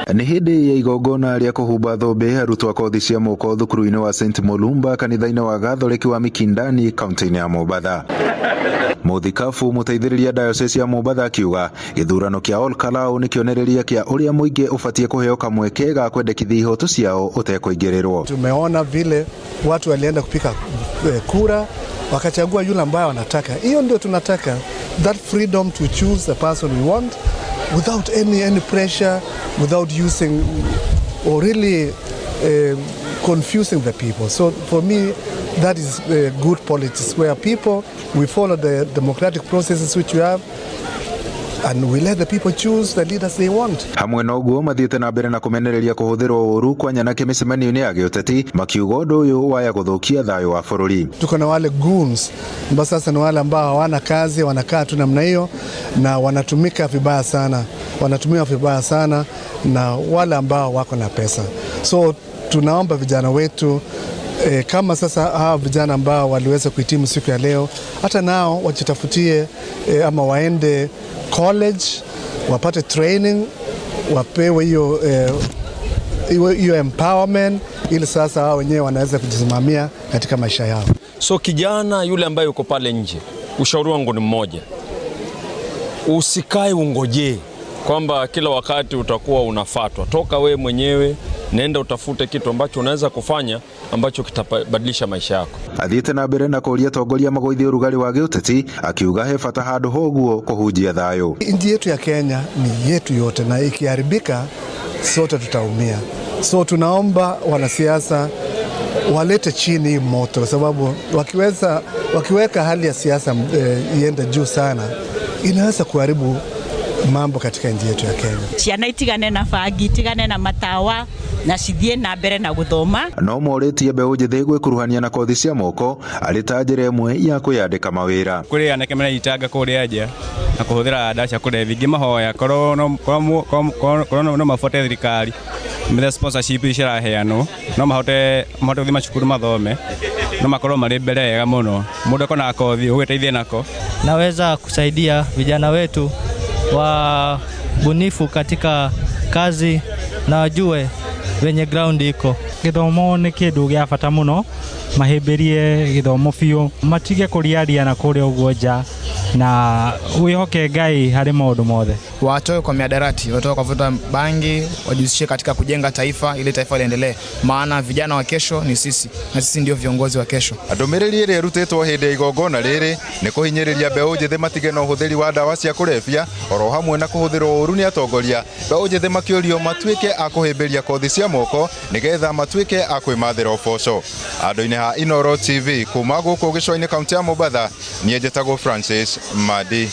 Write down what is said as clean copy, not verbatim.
Nĩ hĩndĩ ya igongona rĩa kũhumba thũmbĩ arutwo a kothi cia moko thukuru-inĩ wa St Mulumba kanitha-inĩ wa Gatholeki wa Mikindani kaunti-inĩ ya Mombatha. Mũthikabu mũteithĩrĩria diocese ya Mombatha akiuga gĩthurano kĩa Ol Kalou nĩ kĩonereria kĩa ũrĩa mũingĩ ũbatiĩ kũheo kamweke ga kwendekithia ihoto ciao ũtekũingĩrĩrwo. Tumeona vile watu walienda kupiga kura wakachagua yule ambaye wanataka. Hiyo ndio tunataka, that freedom to choose the person we want without any pressure, without using or really confusing the people. So for me, that is good politics where people, we follow the democratic processes which we have and we let the people choose the leaders they want. Hamwe na ũguo, mathiĩte na mbere na kũmenereria kũhũthĩrwo ũru kwa nyanake mĩcemanio-inĩ ya gĩũteti, makiuga ũndũ ũyũ waya gũthũkia thayũ wa bũrũri. Tuko na wale goons ambao sasa ni wale ambao hawana kazi, wanakaa tu namna hiyo na wanatumika vibaya sana, wanatumiwa vibaya sana na wale ambao wako na pesa. So tunaomba vijana wetu, kama sasa hawa vijana ambao waliweza kuhitimu siku ya leo, hata nao wajitafutie, ama waende college wapate training, wapewe hiyo empowerment ili sasa hao wenyewe wanaweza kujisimamia katika maisha yao. So kijana yule ambaye yuko pale nje, ushauri wangu ni mmoja, usikae ungojee kwamba kila wakati utakuwa unafatwa. Toka we mwenyewe, nenda utafute kitu ambacho unaweza kufanya ambacho kitabadilisha maisha yako. Athiĩte na mbere na kũũria atongoria magũithie ũrugarĩ wa gĩũteti, akiuga he bata handũ hoguo kũhunjia thayũ. Nchi yetu ya Kenya ni yetu yote, na ikiharibika sote tutaumia. So tunaomba wanasiasa walete chini hii moto, kwa sababu wakiweka hali ya siasa iende juu sana, inaweza kuharibu mambo katika nchi yetu ya Kenya. Ciana itigane na bangi, itigane na matawa na cithie na mbere na guthoma. No morĩtie mbeũ njĩthĩ gwĩkuruhania na kothi cia moko arĩ ta njĩra ĩmwe ya kwĩyandĩka mawĩra. Kũrĩ anake mareitanga kũrĩa nja na kũhũthĩra ndawa cia kũrebia, ingĩmahoya korwo no mabuate thirikari methe sponsorship ici ciraheanwo, no mahote gũthiĩ macukuru mathome, no makorwo marĩ mbere wega mũno. Mũndũ akona kothi ũgĩteithie nako. Naweza kusaidia vijana wetu wa bunifu katika kazi na wajue venye ground iko. Gĩthomo nĩ kĩndũ gĩa bata mũno, mahĩmbĩrie gĩthomo biũ, matige kũriaria na kũrĩa ũguo nja na wĩhoke Ngai harĩ maũndũ mothe. Watoe kwa mihadarati, watoe kwa kuvuta bangi, wajihusishe katika kujenga taifa ili taifa liendelee, maana vijana wa kesho ni sisi na sisi ndio viongozi wa kesho. Ndũmĩrĩri ĩrĩa ĩrutĩtwo hĩndĩ ya igongona rĩrĩ nĩ kũhinyĩrĩria mbeũ njĩthĩ matige na ũhũthĩri wa ndawa cia kũrebia oro hamwe na kũhũthĩrwo ũru nĩ atongoria. Mbeũ njĩthĩ makĩũrio matuĩke a kũhĩmbĩria kothi cia moko nĩgetha matuĩke a kwĩmathĩra ũboco. Andũ-inĩ ha Inooro TV kuma gũkũ gĩcũa-inĩ kaunti ya Mombatha, niĩ njĩtagwo Francis Madi.